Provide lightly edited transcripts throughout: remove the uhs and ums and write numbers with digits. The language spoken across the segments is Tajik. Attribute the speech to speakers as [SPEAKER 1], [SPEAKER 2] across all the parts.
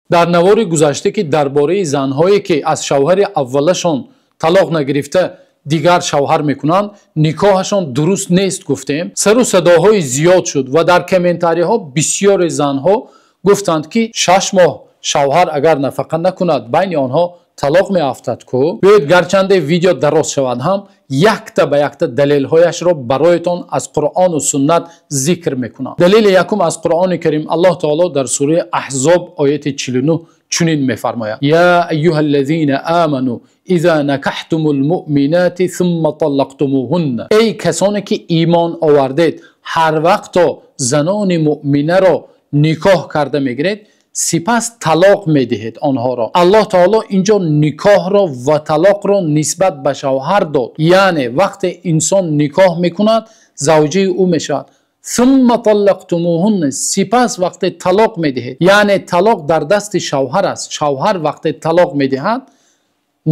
[SPEAKER 1] Дар навори гузашта, ки дар бораи занҳое, ки аз шавҳари аввалашон талоқ нагирифта, дигар шавҳар мекунанд, никоҳашон дуруст нест, гуфтем, сару садоҳои зиёд шуд ва дар комментариҳо бисёре занҳо гуфтанд, ки 6 моҳ шавҳар агар нафақа накунад, байни онҳо талоқ меафтад ку. Биёед, гарчанде видео дароз шавад ҳам, якта ба якта далелҳояшро бароятон аз Қуръону суннат зикр мекунам. Далели якум аз Қуръони Карим: Аллоҳ таоло дар сураи Аҳзоб, ояти 49, чунин мефармояд: «يا أيها الذين آمنوا إذا نكحتم المؤمنات ثم طلقتموهن». Эй касоне ки имон овардед, ҳар вақто занони муъминаро никоҳ карда мегиред, сипас талоқ медиҳед онҳоро. Аллоҳ таоло инҷо никоҳро ва талоқро нисбат ба шавҳар дод, яъне вақте инсон никоҳ мекунад, завҷаи ӯ мешавад. ثم طلقتموهن, сипас вақте талоқ медиҳед, яъне талоқ дар дасти шавҳар аст. Шавҳар вақте талоқ медиҳад,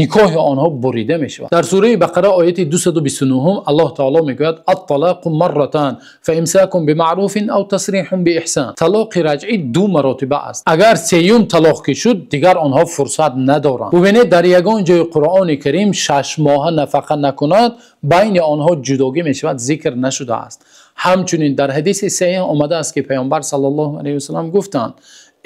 [SPEAKER 1] никоҳи онҳо бурида мешавад. Дар сураи Бақара, ояти 229, Аллоҳ таоло мегӯяд: الطلاق مرتان فإمساك بمعروف أو تسريح بإحسان. Талоқи раҷъӣ ду маротиба аст, агар сеюм талоқ ки шуд, дигар онҳо фурсат надоранд. Бубинед, дар ягон ҷои Қуръони Карим 6 моҳа нафақа накунад, байни онҳо ҷудогӣ мешавад, зикр нашудааст. Ҳамчунин дар ҳадиси саҳеҳ омадааст, ки Паёмбар саллаллоҳу алайҳи васаллам гуфтанд: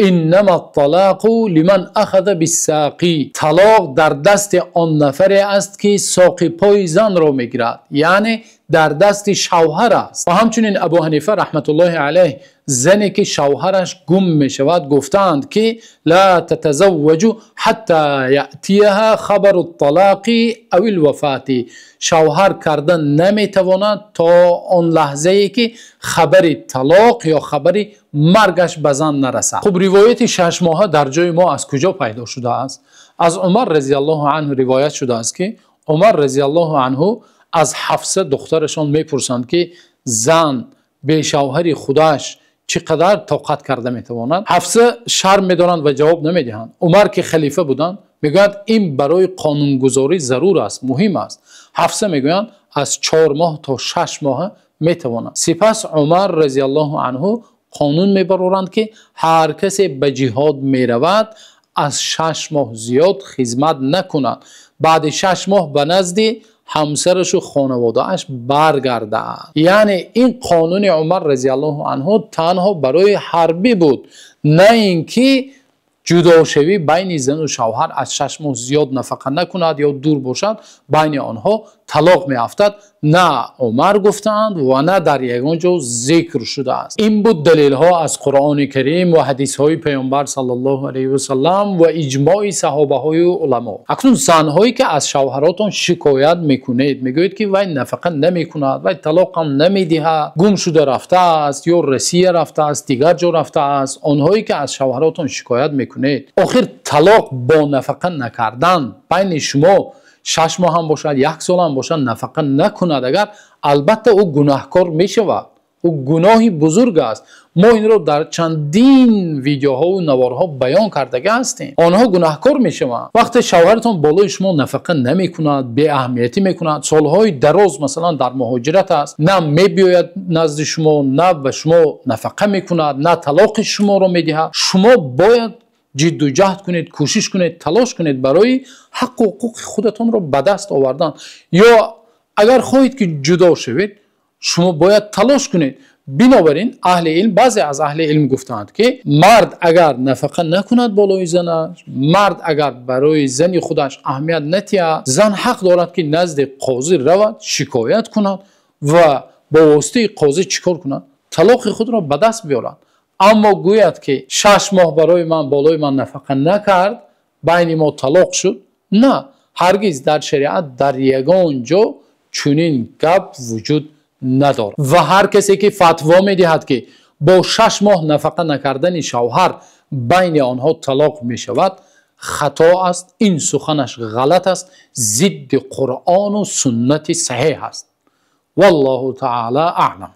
[SPEAKER 1] إنما الطلاق لمن أخذ بالساق. Талоқ дар дасти он нафаре аст, ки соқи пои занро мегирад, яъне дар дасти шавҳар аст. Ва ҳамчунин Абу Ҳанифа раҳматуллоҳи алайҳ, зане ки шавҳараш гум мешавад, гуфтаанд, ки لا تتزوج حتى يأتيها خبر الطلاق أو الوفاة. Шавҳар кардан наметавонад то он лаҳзае ки хабари талоқ ё хабари маргаш ба зан нарасад. Хуб, ривояти 6 моҳа дар ҷои мо аз куҷо пайдо шудааст? Аз Умар разиаллоҳу анҳу ривоят шудааст, ки Умар разиаллоҳу анҳу аз Ҳафса духтарашон мепурсанд, ки зан бешавҳари худаш чӣ қадар тоқат карда метавонад? Ҳафса шарм медоранд ва ҷавоб намедиҳанд. Умар, ки халифа буданд, мегӯянд, ин барои қонунгузорӣ зарур аст, муҳим аст. Ҳафса мегӯянд, аз 4 моҳ то 6 моҳа метавонад. Сипас Умар разиаллоҳу анҳу қонун мебароранд, ки ҳар касе ба ҷиҳод меравад, аз 6 моҳ зиёд хизмат накунад, баъди 6 моҳ ба назди ҳамсарашу хонаводааш баргардад. Яъне ин қонуни Умар разиаллоҳу анҳу танҳо барои ҳарбӣ буд, на ин ки ҷудошавӣ байни зану шавҳар аз 6 моҳ зиёд нафақа накунад ё дур бошад, байни онҳо талоқ меафтад. На Умар гуфтаанд ва на дар ягон ҷо зикр шудааст. Ин буд далелҳо аз Қуръони Карим ва ҳадисҳои Паёмбар саллаллоҳу алайҳи васаллам ва иҷмои саҳобаҳою уламо. Акнун занҳое ки аз шавҳаротон шикоят мекунед, мегӯед, ки вай нафақа намекунад, вай талоқам намедиҳад, гум шуда рафтааст ё Россия рафтааст, дигар ҷо рафтааст, онҳое ки аз шавҳаротон шикоят мекунед, охир талоқ бо нафақа накардан байни шумо 6 моҳ ҳам бошад, як сол ҳам бошад, нафақа накунад агар, албатта ӯ гунаҳкор мешавад, ӯ гуноҳи бузург аст. Мо инро дар чандин видеоҳову наворҳо баён кардага ҳастем. Онҳо гунаҳкор мешаванд. Вақте шавҳаратон болои шумо нафақа намекунад, беаҳамиятӣ мекунад, солҳои дароз, масалан, дар муҳоҷират аст, на мебиёяд назди шумо, на ба шумо нафақа мекунад, на талоқи шуморо медиҳад, шумо бояд ҷидду ҷаҳд кунед, кӯшиш кунед, талош кунед барои ҳаққу ҳуқуқи худатонро ба даст овардан. Ё агар хоҳед, ки ҷудо шавед, шумо бояд талош кунед. Бинобар ин аҳли илм, баъзе аз аҳли илм гуфтаанд, ки мард агар нафақа накунад болои занаш, мард агар барои зани худаш аҳамият натиҳад, зан ҳақ дорад, ки назди қозӣ равад, шикоят кунад ва бо воситаи қозӣ чӣ кор кунад? Талоқи худро ба даст биёрад. Аммо гӯяд, ки 6 моҳ барои ман, болои ман нафақа накард, байни мо талоқ шуд, на, ҳаргиз дар шариат дар ягон ҷо чунин гап вуҷуд надорад. Ва ҳар касе ки фатво медиҳад, ки бо 6 моҳ нафақа накардани шавҳар байни онҳо талоқ мешавад, хато аст, ин суханаш ғалат аст, зидди Қуръону суннати саҳеҳ аст. Валлоҳу таала аълам.